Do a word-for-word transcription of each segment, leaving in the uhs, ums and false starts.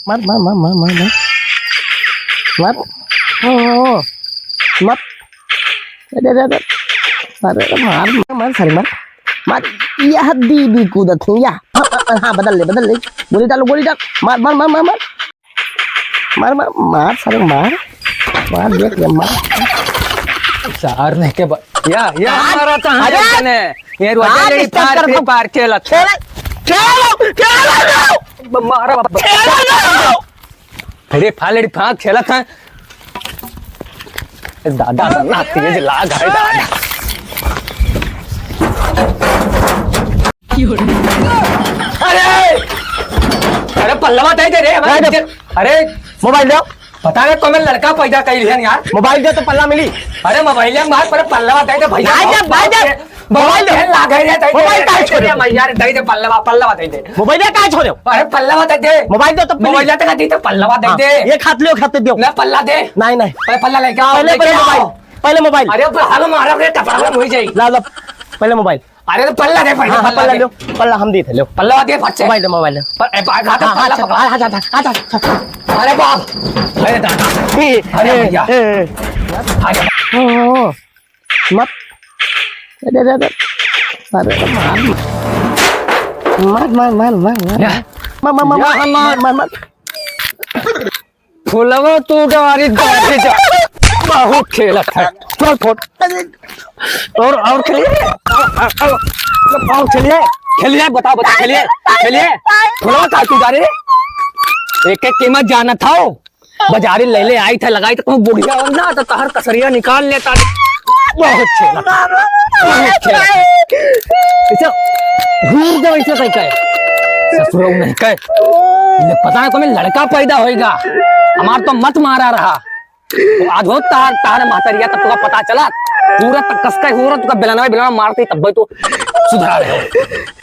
मार, मार, मार, मार, मार, मार। मार। ओ, ओ, ओ। मार। अरे, अरे, अरे। अरे, अरे, मार, मार, मार, सारे मार। मार। यह दीदी कूदत है, या। हाँ, हाँ, हाँ, बदल ले, बदल ले। गोली डालो, गोली डाल। मार, मार, मार, मार, मार। मार, मार, मार, सारे मार। मार, देख ले, मार। सार ने के ब-, या, या, मारा तो हाँ अरे! जाने। ये रोजा आज लड़ी इस पार, चक्कर free में fire खेलत। खेल, खेल, खेल लो। ब-, मारा बाप। खेल लो। अरे, फालड़ी फांक खेलत है। दादा, दादा, तेज लाग है, दादा। अरे! अरे, पल्लवा दे दे रे, हमारे क्या दे? इज्जत। अरे, मोबाइल दो। पता नहीं कौन लड़का पैदा कर लिया यार। मोबाइल दे तो पल्ला मिली। अरे, मोबाइल मार, पर पल्लवा दे दे भैया। भाई जा, भाई जा। मोबाइल दे। मोबाइल दे, मोबाइल दे, काहे दे दे, छोड़े? मैं यार, दे दे पल्लवा, पल्लवा दे दे। मोबाइल दे, काहे छोड़े? अरे, पल्लवा दे दे। मोबाइल दे तो पल्ली। मोबाइल दे, दे दे, पल्लवा दे हाँ, दे। एक हाथ ले, एक हाथ दे दो। ना, पल्ला दे। नहीं, नहीं। अरे, पल्ला लेके आओ, पहले, लेके पहले आओ। मोबाइल, पहले मोबाइल। अरे, अब हालो मारा रे, टपरा में हो जाई। ला, ला, पहले मोबाइल। अरे, तो पल्ला दे, पहले हाँ, हाँ, पल्ला पल्ला दे। लो, पल्ला हम देते, लो। पल्ला दे, फट से। मोबाइल दे, मोबाइल दे। पर, ए, बा-, हाथ हाँ, पल्ला हाँ, पकड़ा। हाँ, हाँ, हाँ, हाँ, हाँ। अरे बाप। अरे दादा। ए, अरे ए, भैया। ए, ए। अरे। ओ, ओ, ओ। मत। अरे, अरे, अरे। अरे, अरे, मार। मार, मार, मार, मार, मार। या। मार, मार, मार, या, मार, मार। मार, मार, मार। फुलवा तू डारी डारी जा। बहुत खेलत है। चल फोट। और, और खेलिए। और, और, और, और खेलिए। खेलिए, बताओ, बताओ, खेलिए। खेलिए। फुलवा का तू डारी रे? एक एक कीमत जानत हो। बाजारी ले ले आई था, लगाई तो कहूँ बुढ़िया हो ना, तो तहर कसरिया निकाल लेता। बहुत खेला, बहुत खेला। ऐसे घूर दे, ऐसे कहीं कहे। ससुरऊ नहीं कहे। ले पता नहीं कौन लड़का पैदा होएगा। हमार तो मत मारा रहा। तो आज हो तार, तार महतरिया तब तुका पता चला। पूरा तक कस के हो रहा, तुका बेलनवा, बेलनवा मारते तब तो सुधरा रहे हो।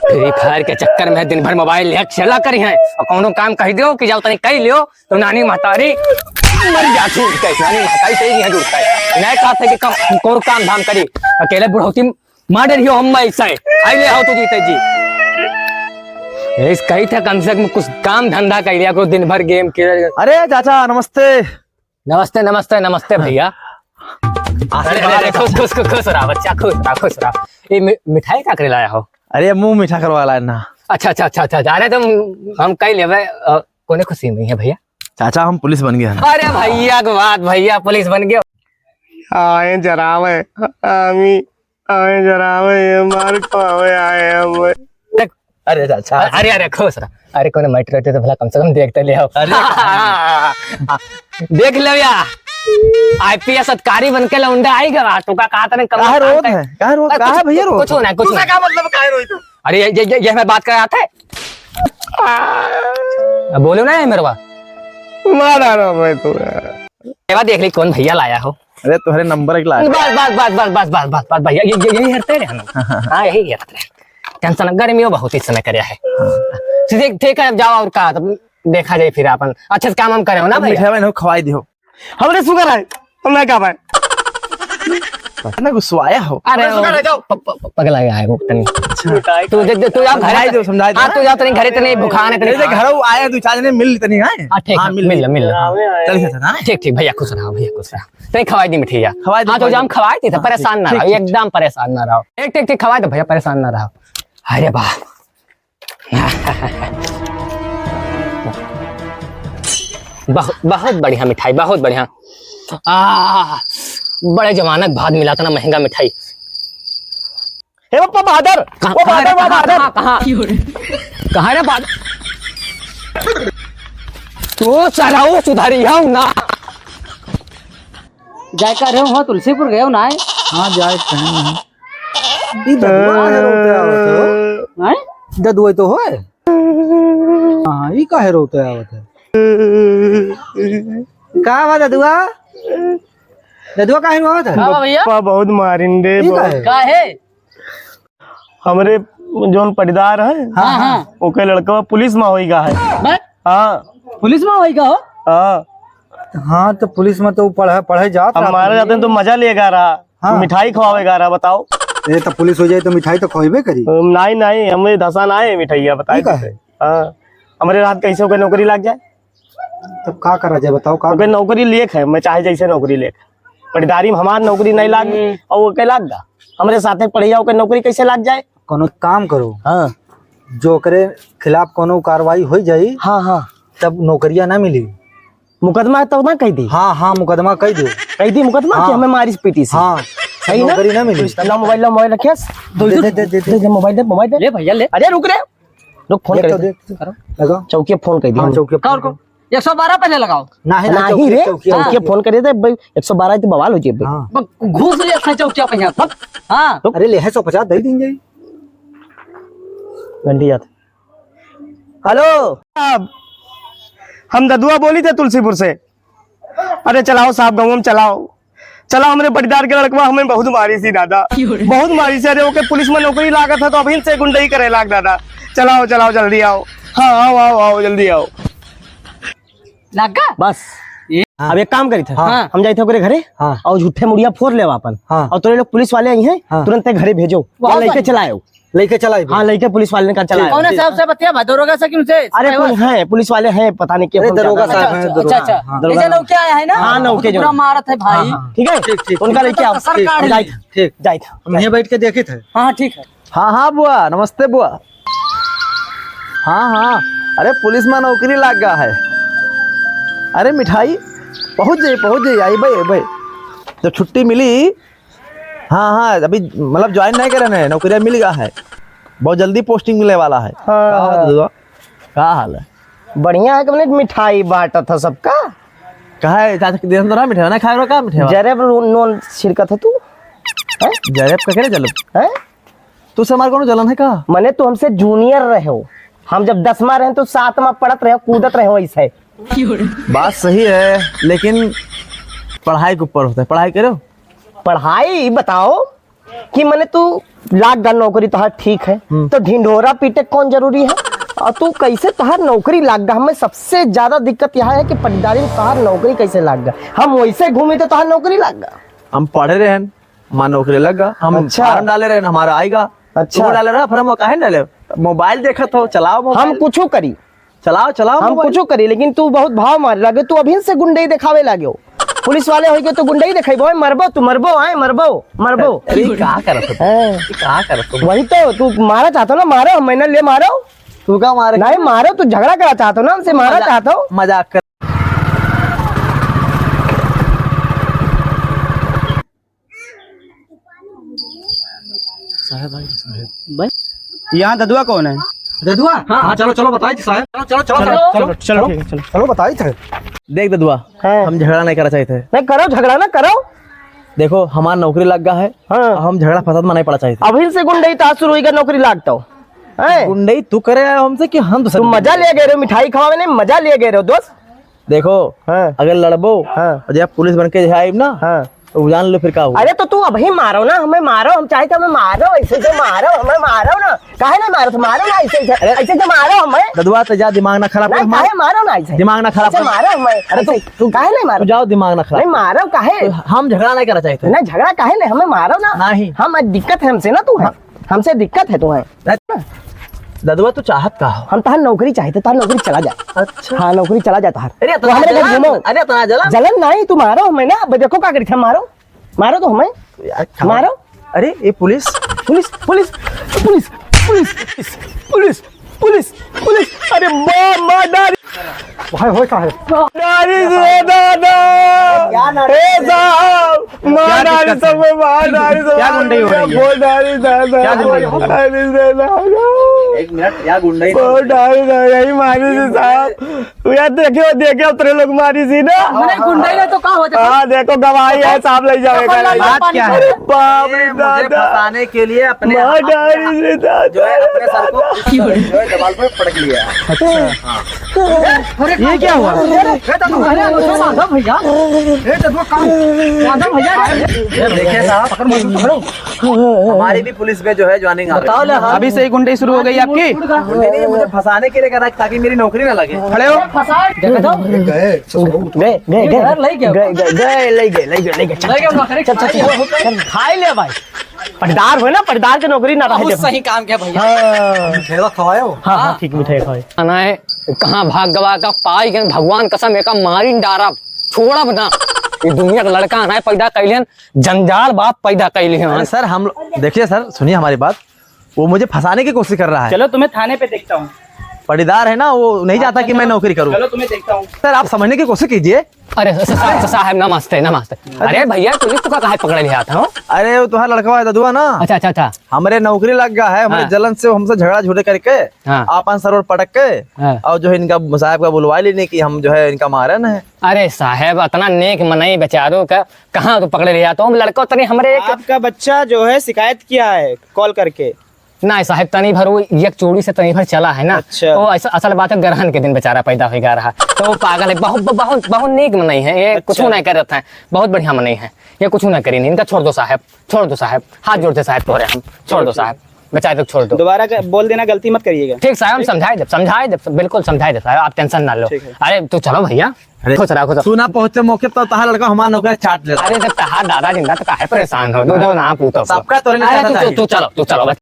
Free Fire के चक्कर में दिन भर मोबाइल ले खेला करी हैं और कौनो काम कह दियो कि जाओ तनी कह लियो तो नानी महतारी मर जाती है। नानी महतारी सही नहीं है, दूर का है। नहीं कहते कि कम, कौन काम धाम करी, अकेले बुढ़ौती मार डरियो हम ऐसा है। आई ले आओ तो जीते जी। इस कही था कम से कम कुछ काम धंधा कर लिया करो, दिन भर game खेल। अरे चाचा नमस्ते। नमस्ते, नमस्ते, नमस्ते भैया। अरे, अरे, अरे, खुश, खुश, खुश, खुश रहा बच्चा, खुश रहा, खुश रहा। ये मि-, मिठाई का करे लाया हो? अरे मुंह मीठा करवा लाया ना। अच्छा, अच्छा, अच्छा, अच्छा, अच्छा। अरे तुम हम कई लेवे, अ, कोने खुशी नहीं है भैया? चाचा हम पुलिस बन गया ना। अरे भैया के बात, भैया पुलिस बन गया। आए जरावे, आमी आए जरावे, ये मार खावे आए हम। देख, अरे चाचा। अरे, अरे, खुश रहा। अरे, कोनो matter वेटर तो भला कम से कम देख तो ले आओ। अरे। देख ले भैया, I P S अधिकारी बन के लौंडा आई गवा, तो का कहा तने कम काहे काम रोत कर। है? काहे रोत, अरे, काहे कुछ, भैया रोत कुछ है? होना है, कुछ तुमसे होना है। क्या मतलब, काहे रोई तू? अरे, ये, ये, ये, ये मैं बात कर रहा था। अब बोलो ना, ये मेरे बा। मारा रो भाई तू। ये बात देख ली, कौन भैया लाया हो? अरे, तुम्हारे नंबर एक लाया। बस, बस, बस, भैया, ये, ये, यही हरते रहे हम। हाँ, यही हरते रहे। Tension, गर्मी हो बहुत इस समय करे है। हाँ। ठीक, ठीक है, अब जाओ और का, तब देखा जाए फिर अपन। अच्छे से काम हम करे हो ना भैया? मिठाई वाले हो, खवाई दियो। हमरे sugar है, हम नहीं खा पाए। इतना गुस्साया हो। अरे, हमरे sugar है, जाओ। प-, प-, प-, पगला गया है वो तनी। अच्छा। तू दे, दे, तू जाओ घरे समझाई तनी। दो, समझाई दो हाँ, ना। तू जाओ तनी घरे तनी, भुखान है तनी। अरे, घर आया, दो चार जने मिल तनी, हैं? हाँ, ठीक हाँ, है, मिल मिल ले। लो, मिल ले। चल, चल, चल, हाँ। ठीक, ठीक, भैया, खुश रहो, भैया, खुश रहो। तनी खवाई दी मिठाइया। खवाई दो, हाँ, तो खवाई जाम दो। खवाई दी, तो हाँ, परेशान ठीक, ना ठीक, रहो, ठीक, ठीक। एकदम परेशान ना रहो। एक, ठीक, ठीक, खवाई दो भैया, परेशान ना रहो। अरे बाप। बहुत, बहुत बढ़िया मिठाई, बहुत बढ़िया। आ, बड़े जमानक बाद मिला था ना महंगा मिठाई। हे बापा बहादुर, कहाँ, वो कहाँ रे, बहादुर, वो कहाँ, बहादुर। कहाँ, कहाँ? कहाँ रे बहादुर? तू चढ़ाऊ सुधारी हूँ ना। जाए का रहे हो, तुलसीपुर गए हो ना आए? हाँ, जाए कहीं नहीं। ई ददुआ काहे रोते आवत हो? हैं? ददुआ तो होए। हाँ, ई काहे रोते आवत है? का बा ददुआ? ददुआ काहे रोवत है? का बा भैया? पप्पा बहुत मारिन रे, ई बहुत। काहे? काहे? हमरे जौन पटीदार है, हाँ, हाँ। ओके लड़का पुलिस में होई गा है। बस? हाँ। पुलिस में होई गा हो? हाँ। हाँ, तो पुलिस में तो पढ़े, पढ़े जात हम रहा मारे था। जाते हैं तो मजा लेगा रहा, हाँ। मिठाई खवावेगा रहा, बताओ। ए, तो पुलिस हो जाए तो मिठाई तो खवाबे करी। नहीं, नहीं, हमें धसा ना है मिठाइया, बताए ठीक है। देते। हाँ। हमरे रात कैसे ओके नौकरी लग जाए। तब का करा जाए, बताओ का ओके करा? नौकरी लेख है, मैं चाहे जैसे नौकरी लेख। पटीदारी में हमार नौकरी नहीं लाग, हम्म। और वो के लाग गा। हमरे साथे पढ़िया ओके नौकरी कैसे लाग जाए? कोनो काम करो। हाँ। जो ओकरे खिलाफ कोनो कार्रवाई हो जाई, हाँ, हाँ। तब नौकरिया ना मिली। मुकदमा है तो ना कह दी। हाँ, हाँ, मुकदमा कह दो। कह दी मुकदमा कि हाँ। हमें मारिस पीटिस। हाँ। सही ना? नौकरी ना मिली। ला मोबाइल, ला मोबाइल रखियस। दे, दे, दे, दे, दे। दे, दे, मोबाइल दे, मोबाइल दे। ले भैया, ले। अरे रुक रे। रुक, फोन देख कर तो दे। देख। लगाओ। चौकिया फोन कर दी का हम। चौकिया का फोन और को? कर। एक सौ बारह पहले लगाओ। नाही, नाही, नाही चौकिया, रे, चौकिया, चौकिया चौकिया। फोन कर देते भाई, एक सौ बारह तो बवाल हो जाए भाई। हाँ। ब-, घुस लिया था चौकिया पे यहाँ। हाँ। रुक। अरे ले है सौ पचास दे देंगे। घंटी जात। हेलो। साहब, हम ददुआ बोली थे तुलसीपुर से। अरे चलाओ साहब, गाँव में चलाओ, चलाओ, हमरे पटीदार के लड़कवा हमें बहुत मारिस दादा, बहुत मारिस। अरे ओके पुलिस में नौकरी लागत है तो अभी से गुंडई करे लाग दादा। चलाओ, चलाओ, जल्दी आओ। हाँ, आओ, आओ, आओ, जल्दी आओ। लाग गा? बस। ये अब एक काम करी थे, हाँ। हम जाई थे ओकरे घरे हाँ। और झूठे मुड़िया फोड़ लेवा अपन। हाँ। और तोरे लोग पुलिस वाले आई हैं, हाँ। तुरंत घरे भेजो। वाह या लइके भाई। चला आओ। लइके चला आइबे। हाँ, लइके पुलिस वाले का चला आइबे। कौन है साहब से बतिया भाई? दरोगा से कि उनसे? अरे, कोई है, पुलिस वाले हैं, पता नहीं क्या अरे, फोन दरोगा किया। साहब हैं, अच्छा, दरोगा। अच्छा। हाँ, दरोगा जैसे साहब। लौके आया है ना, हाँ, लौके जो। पूरा मारत है भाई। हाँ, हाँ। ठीक है? ठीक, ठीक। उनका लइके आओ। सरकार ठीक। जाइत। ठीक। जाइत। हम यहाँ बैठ के देखित है। हाँ, ठीक है। हाँ, हाँ, बुआ, नमस्ते, बुआ। हाँ, हाँ, अरे, पुलिस में नौकरी लाग गा है। अरे, मिठाई, पहुँच जाई, पहुँच जाई, आइबे, आइबे। जब छुट्टी मिली, हाँ, हाँ, अभी, मतलब, ज्वाइन नहीं करे हैं, नौकरिया मिल गा है, बहुत जल्दी पोस्टिंग मिले वाला है। हाँ। का हाल है, ददुआ? का हाल है? बढ़िया है कि अपने मिठाई बांटत है सबका। कहा है, चाचा के दिन तो ना मिठाई ना खाए रहो, का मिठाई? जरेब नून, नून छिड़कत है तू? हैं? जरेब का करे जलब? हैं? तू से हमार कोनो जलन है का? मने तू हमसे जूनियर रहे हो, हम जब दसमा रहे तो सातवां पढ़त रहे, कूदत रहे हो ऐसे। बात सही है, लेकिन पढ़ाई के ऊपर होता है। पढ़ाई करो। पढ़ाई बताओ कि मने तू लाग गा नौकरी तोहार ठीक है, हम्म। तो ढिंढोरा पीटे कौन जरूरी है? और तू कैसे तोहार नौकरी लाग गा? हमें सबसे ज्यादा दिक्कत यह है कि पटीदारी में तोहार नौकरी कैसे लाग गा? हम वैसे घूमी तो तोहार नौकरी लाग गा। हम पढ़े रहे हैं, हमार नौकरी लग गा, हम अच्छा। फार्म डाले रहे, हमारा आइगा। अच्छा। तू डाले रहा फार्म, काहे डाले? मोबाइल देखत हो, चलाओ मोबाइल। हम कुछो करी। चलाओ, चलाओ हम मोबाइल। कुछो करी, लेकिन तू बहुत भाव मारे लागे, तू अभी से गुंडई देखावे लागे हो। पुलिस वाले होइके तो गुंडई देखाइबो, मरबो तू, मरबो, आए, मरबो, मरबो। अरे, का करत हो? हैं। का करत हो? वही तो, तू मारा चाहत हो ना, मारो, हमें ना ले मारो। तू का मारे? नहीं मारो, तू झगड़ा करा चाहत हो ना हमसे, मारा मजा-, चाहत हो? मजाक कर। साहब आई, साहब। भाई? यहाँ ददुआ कौन है? ददुआ? हाँ, हाँ, चलो, चलो, बताई थे साहब। चलो, चलो, चलो, चलो, चलो। चलो, ठीक है, चलो। चलो, बताई थे। देख ददुआ, हाँ। हम झगड़ा नहीं करना चाहिए थे। नहीं, करो झगड़ा ना, करो। देखो, हमार नौकरी लग गा है, हाँ। हम झगड़ा फसाद में नहीं पड़ा चाहिए थे। अभी से गुंडई तास शुरू होइगा, नौकरी लागता हो। हैं? गुंडई तू करे आयो हमसे कि हम तो तू मजा ले गए रहे हो, मिठाई खवावे नहीं, मजा ले गए रहे हो, दोस्त। देखो, हाँ। अगर लड़बो हाँ। और जब पुलिस बन के जहाँ आइब ना, हाँ। तो जान लो फिर का हुआ। अरे तो तू अभी मारो ना, हमें मारो, हम चाहे तो हमें मारो, ऐसे से मारो, हमें मारो ना। काहे नहीं मारो? तो मारो ना, ऐसे से, अरे ऐसे से मारो हमें। ददुआ तो जा, दिमाग ना खराब कर नहीं, हमारा। काहे मारो ना ऐसे? दिमाग ना खराब ऐसे कर। मारो हमें, अरे तू, ऐसे। तू काहे नहीं मारो? तू जाओ, दिमाग ना खराब नहीं कर। मारो काहे? तो हम झगड़ा नहीं करना चाहिए थे। नहीं, झगड़ा काहे नहीं, हमें मारो ना। नहीं। हम, दिक्कत है हमसे ना तू है। हाँ। हमसे दिक्कत है तुम्हें। ददुआ, तू चाहत का हो? हम तहार नौकरी चाहिए, तहार नौकरी चला जा। अच्छा। हाँ, नौकरी चला जा तहार। अरे, तो इतना हमरे घर जलन, घूमो। अरे, इतना जलन। जलन नहीं, तू मारो हमें ना, अब देखो का करी थे, मारो, मारो तो हमें, यार, क्या मारो। अरे, ये पुलिस। पुलिस, पुलिस, पुलिस, पुलिस, पुलिस, पुलिस, अरे, बा-, मार डाल। भाई, होय का है? डारी से दादा। क्या नाटक ए है? साहब, क्या मार डारी दिक्कत है? सब, मार डारी सब। क्या गुंडई हो रही है? बहुत डारी दादा। क्या गुंडई हो रही है? डारी से दादा। एक मिनट, क्या गुंडई हो रही है? बहुत डारी दादा, यही मारी से साहब। यार, देखियो, देखियो, उतरे लोग मारी सी ना। हमने गुंडई है तो का हो जाता? हाँ, देखो, गवाही है, साहब ले जाओ, पकड़ लो, बात क्या है? अरे बाप रे, ये मुझे दादा। फंसाने के लिए अपने मार हाथ में डारी से दादा। जो है, अपने सर को जो है, दीवार पर पटक लिया। अच्छा। हाँ। अरे ये क्या हुआ? अरे, अरे, अरे, अरे, भैया। अरे, तो वो काम। भैया। ये देखिए साहब, पकड़ मत, पकड़ो। हमारी भी पुलिस में जो है ज्वाइनिंग आ गई। बताओ ले, हाँ। अभी से ही गुंडई शुरू हो गई आपकी? नहीं, नहीं, मुझे फंसाने के लिए कह रहा है ताकि मेरी नौकरी ना लगे। खड़े हो। फंसा। देखो तो। गए, गए, गए। यार, ले गया। गए, गए, गए, ले गए, ले गए, ले गए। चल, ले गया, चल, चल, चल, चल, खाई ले भाई। पटदार होए ना, पटदार के नौकरी ना रहे बहुत जब। सही काम किया भैया। हाँ। मिठाई तो खवाए हो। हाँ, हाँ, हाँ। ठीक मिठाई खवाए। अनाए, कहाँ भाग गवा का पाई गन भगवान कसम एका मारी डारब, छोड़ब ना। ये दुनिया का लड़का अनाए पैदा कैले हन, जंजाल बाप पैदा कैले हन। अरे सर, हम लो-, देखिए सर, सुनिए हमारी बात। वो मुझे फंसाने की कोशिश कर रहा है। चलो, तुम्हें थाने पे देखता हूँ। पटीदार है ना, वो नहीं चाहता अच्छा, कि मैं चलो। नौकरी करूँ। चलो, तुम्हें देखता हूँ। सर, आप समझने की कोशिश कीजिए। अरे स-, स-, स-, साहब, नमस्ते, नमस्ते। अरे भैया, पुलिस तो का काहे पकड़े ले आता हो? अरे, वो तुम्हारा लड़का है ददुआ ना। अच्छा, अच्छा, अच्छा। हमरे नौकरी लग गया है, हमरे हाँ। जलन से हमसे झगड़ा झूठे करके, हाँ। आपन सरोवर पटक के, हाँ। और जो है इनका साहब का बुलवा लेने की हम जो है इनका मारे न है। अरे साहब, इतना नेक मनई बेचारो का कहाँ तो पकड़े ले जाता हो? हम लड़का तनी हमरे एक आपका बच्चा जो है शिकायत किया है कॉल करके। नहीं साहब, तनी भर वो एक चोरी से तनी भर चला है ना। अच्छा। वो ऐसा, असल बात है, ग्रहण के दिन बेचारा पैदा होइगा रहा, तो वो पागल है, बहुत, बहुत, बहुत नेक मनई है, ये कुछ अच्छा। नहीं करत है, बहुत बढ़िया मनई है, ये कुछ नहीं करी, इनका छोड़ दो साहब, छोड़ दो साहब, हाथ जोड़ते साहब, तोरे हम, छोड़ दो साहब, बेचारे लोग छोड़ दो। दोबारा का-, बोल देना, गलती मत करिएगा। ठीक साहब, हम ठीक। समझाए देब, समझाए देब, बिल्कुल समझाए देब साहब, आप tension ना लो। ठीक है। अरे तू चलो भैया, अरे, खुश रहो, खुश रहो। तू ना पहुँचे मौके तो तहार लड़का हमार नौकरी चाट लेता। अरे जब तहार दादा जिंदा तो काहे परेशान हो, दो, दो ना पूछो। सबका तोरे लिए अरे चाहता तू, तू, है। तू चलो, तू चलो बस।